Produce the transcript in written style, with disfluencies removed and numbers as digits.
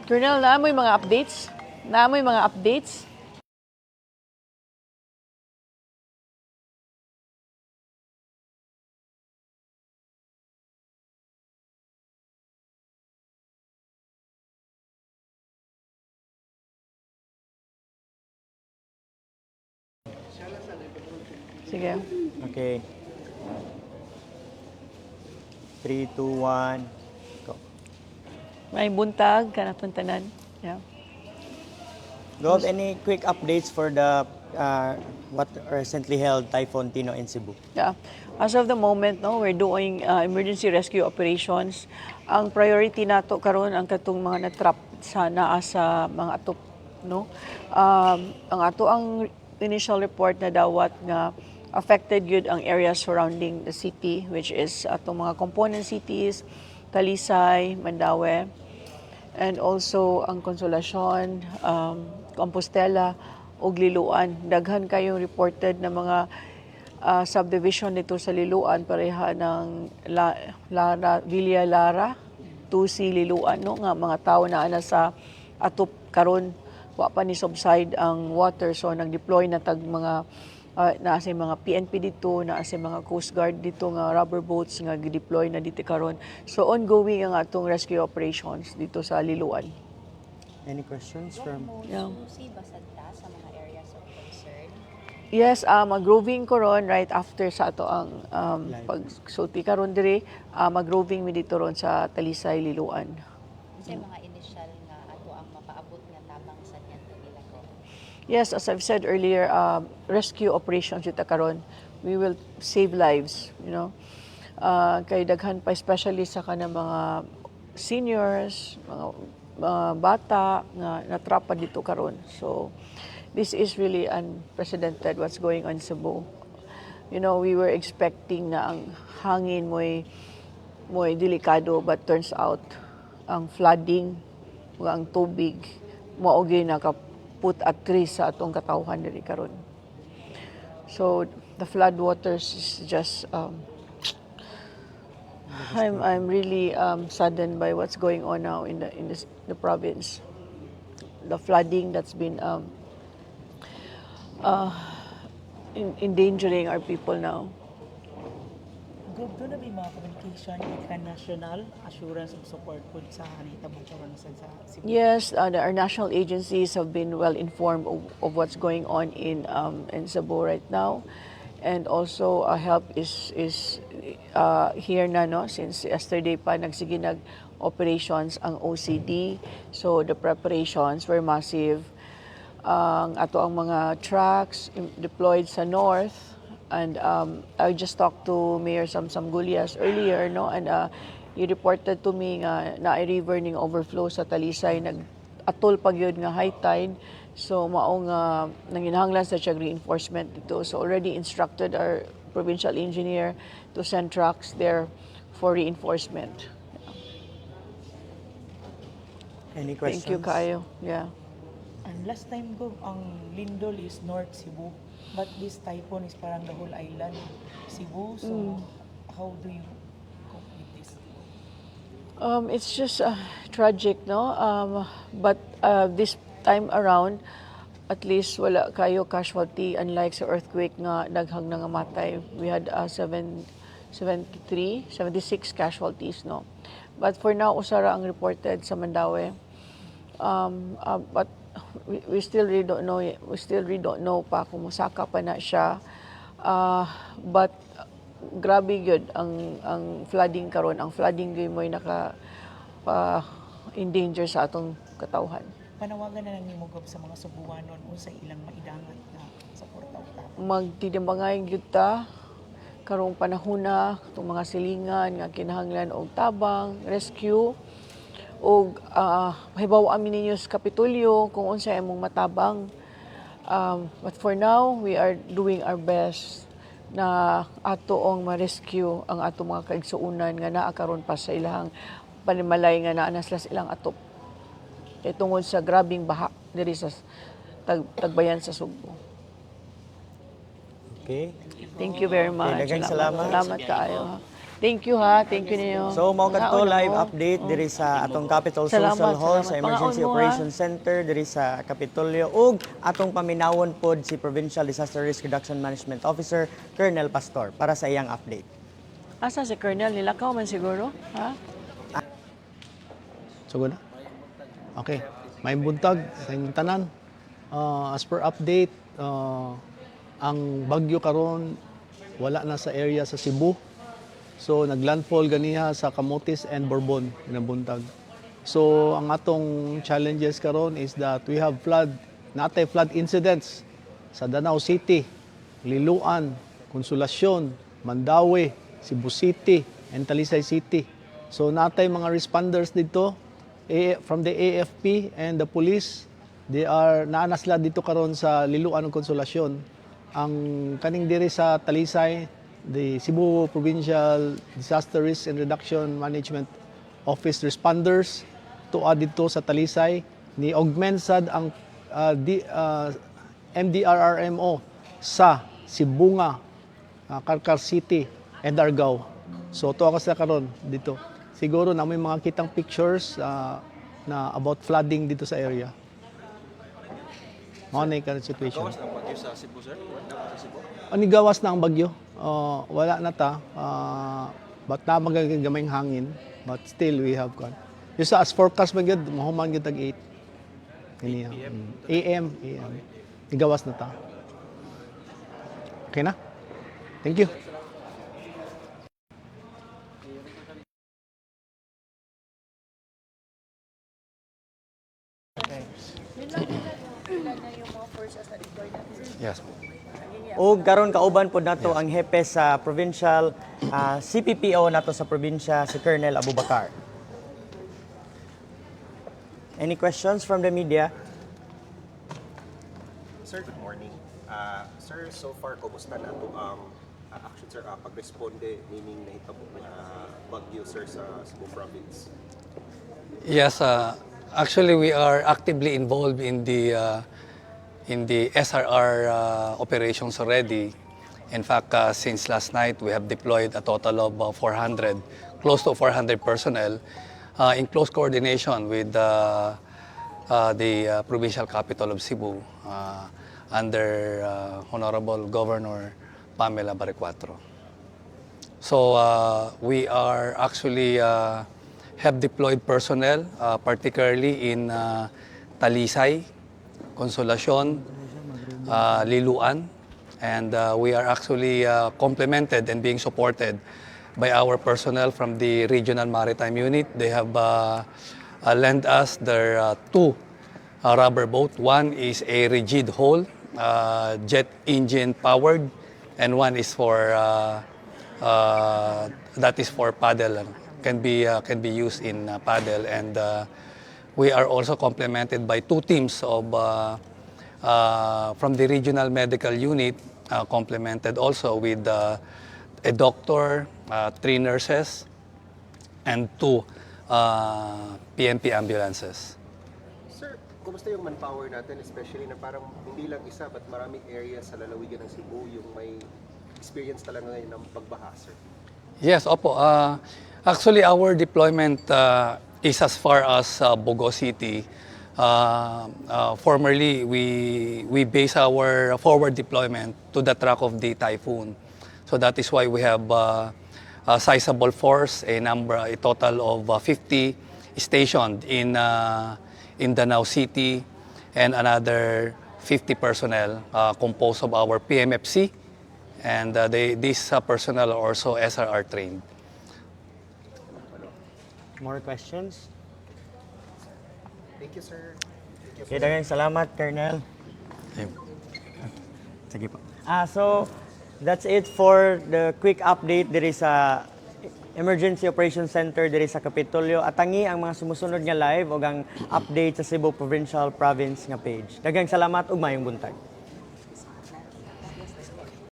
Colonel, naa mo'y mga updates? Naa mo'y mga updates? Sige. Okay. 3, 2, 1, go. May buntag, kanatong tanan. Yeah. Gov, any quick updates for the what recently held Typhoon Tino in Cebu? Yeah. As of the moment, no, we're doing emergency rescue operations. Ang priority nato karon ang katong mga natrap sa naa sa mga atop, no. Ang ato ang initial report na dawat nga affected gyud ang areas surrounding the city, which is atong mga component cities, Talisay, Mandaue, and also ang Consolacion, Compostela ug Liloan. Daghan kayong reported na mga subdivision dito sa Liloan, pareha ng Lara, Villa Lara, 2C Liloan, no, nga mga tao na ana sa atop karon, wa pa ni subside ang water, so nag-deploy na tag mga naa sa mga PNP dito, naa sa mga Coast Guard dito nga rubber boats nga gi-deploy na dito karon. So ongoing ang atong rescue operations dito sa Liloan. Any questions from? Yeah. Susi basad ta sa mga areas of concern? Yes, mag-roving ko ron right after sa ato ang Live. pagsulti karon diri, mag-roving mi dito ron sa Talisay, Liloan. Unsay mga initial nga ato ang mapaabot nga tabang sa niyan nila ko? Yes, as I've said earlier, rescue operations jud ta karon. We will save lives. Kay daghan pa, especially sa kanang mga seniors, mga bata nga natrapa dito karon. So this is really unprecedented, what's going on in Cebu. We were expecting na ang hangin mo'y delikado, but turns out ang flooding ug ang tubig mao gyud naka-put at risk sa atong katawhan diri karon. So the flood waters is just I'm really saddened by what's going on now in the province. The flooding that's been endangering our people now. Gov, duna bay mga communication with national assurance of support po sa nahitabo karon sa Cebu? Yes, our national agencies have been well informed of what's going on in Cebu right now, and also help is here na, no, since yesterday pa nagsige nag operations ang OCD, so the preparations were massive. Ang ato ang mga trucks deployed sa north, and I just talked to Mayor Samsam Gullas earlier, no, and he reported to me nga naay river ning overflow sa Talisay, nag atol pa gyud nga high tide, so mao nga nanginahanglan sa siya reinforcement dito, so already instructed our provincial engineer to send trucks there for reinforcement. Any questions? Thank you kayo. Yeah. And last time, Gov, ang Lindol is North Cebu, but this typhoon is parang the whole island Cebu. So how do you cope with this? It's just tragic, no? But this time around, at least wala kayo casualty, unlike sa earthquake nga daghang nangamatay. We had 73, 76 casualties, no? But for now, usa ra ang reported sa Mandaue. But we still really don't know. We still really don't know pa kung musaka pa na siya. But grabe gyud ang flooding karon. Ang flooding gyud mo'y naka pa endanger sa atong katawhan. Panawagan na lang nimo, Gov, sa mga Subuanon unsa ilang maidangat na suporta ug tabang. Magtinabangay gyud ta karong panahona itong mga silingan nga kinahanglan og tabang, rescue, ug mahibaw ami ninyo sa Kapitolyo kung unsa imong matabang. But for now, we are doing our best na ato ang ma-rescue ang ato mga kaigsuonan nga naa karon pa sa ilahang panimalay nga naa na sila sa ilang atop. Kay tungod sa grabing baha diri sa tagbayan sa Sugbo. Okay. Thank you very much. Daghang salamat. Salamat kaayo, ha. Thank you ha. Thank you ninyo. So mao kadto Pangaon na live mo. update diri sa atong Capitol Salamat, Social Hall salamat. sa Emergency Pangaon mo, ha. Operations Center diri sa Kapitolyo ug atong paminawon pod si Provincial Disaster Risk Reduction Management Officer Colonel Pastor para sa iyang update. Asa si Colonel? Nilakaw man siguro? Ha? So, na? Okay. May buntag sa inyong tanan. As per update, ang bagyo karon wala na sa area sa Cebu. So naglandfall ganiha sa Camotes and Borbon buntag. So ang atong challenges karon is that we have flood, natay flood incidents sa Danao City, Liloan, Consolacion, Mandaue, Cebu City, and Talisay City. So natay mga responders dito from the AFP and the police. They are naa na sila dito karon sa Liloan ug Consolacion. Ang kaning diri sa Talisay, the Cebu Provincial Disaster Risk and Reduction Management Office responders tuwa dito sa Talisay ni augment sad ang MDRRMO sa Sibonga, Carcar City and Argao. So tuwa ka sila karon dito. Siguro na may mga kitang pictures na about flooding dito sa area. Mao na yung current situation. Gawas na ang bagyo sa Cebu, sir? Wala na sa Cebu? Ani gawas na ang bagyo. Wala na ta. But na magagamay hangin. But still we have gone. Yung sa as forecast man gyud, mahuman gyud tag 8. Kaniya. AM, AM. Igawas na ta. Okay na? Thank you. Yes. Ug karon kauban pod nato ang hepe sa provincial CPPO nato sa probinsya, si Colonel Abubakar. Any questions from the media? Sir, good morning. Sir, so far, kumusta na ito ang action, sir, pagresponde, meaning nahitabo na bagyo, sir, sa Cebu Province? Yes, actually we are actively involved in the SRR operations already. In fact, since last night we have deployed a total of 400, close to 400 personnel, in close coordination with the provincial capital of Cebu under Honorable Governor Pamela Baricuatro. So we are actually have deployed personnel, particularly in Talisay, Consolacion, Liloan, and we are actually complemented and being supported by our personnel from the Regional Maritime Unit. They have lent us their two rubber boat. One is a rigid hull, jet engine powered, and one is for that is for paddle. Ano, can be used in paddle, and we are also complemented by two teams of from the regional medical unit, complemented also with a doctor, three nurses, and two PNP ambulances. Sir, kumusta yung manpower natin, especially na parang hindi lang isa, but maraming areas sa lalawigan ng Cebu yung may experience talaga ngayon ng pagbaha, sir? Yes, opo. Actually, our deployment is as far as Bogo City. Formerly, we base our forward deployment to the track of the typhoon. So that is why we have a sizable force, a number, a total of 50 stationed in Danao City and another 50 personnel composed of our PMFC, and these personnel are also SRR trained. More questions? Thank you, sir. Thank you. Okay, daghang salamat, Colonel. Sige po. So, that's it for the quick update diri sa Emergency Operations Center diri sa Kapitolyo. Atangi ang mga sumusunod nga live o ang update sa Cebu Provincial Province nga page. Daghang salamat ug maayong buntag.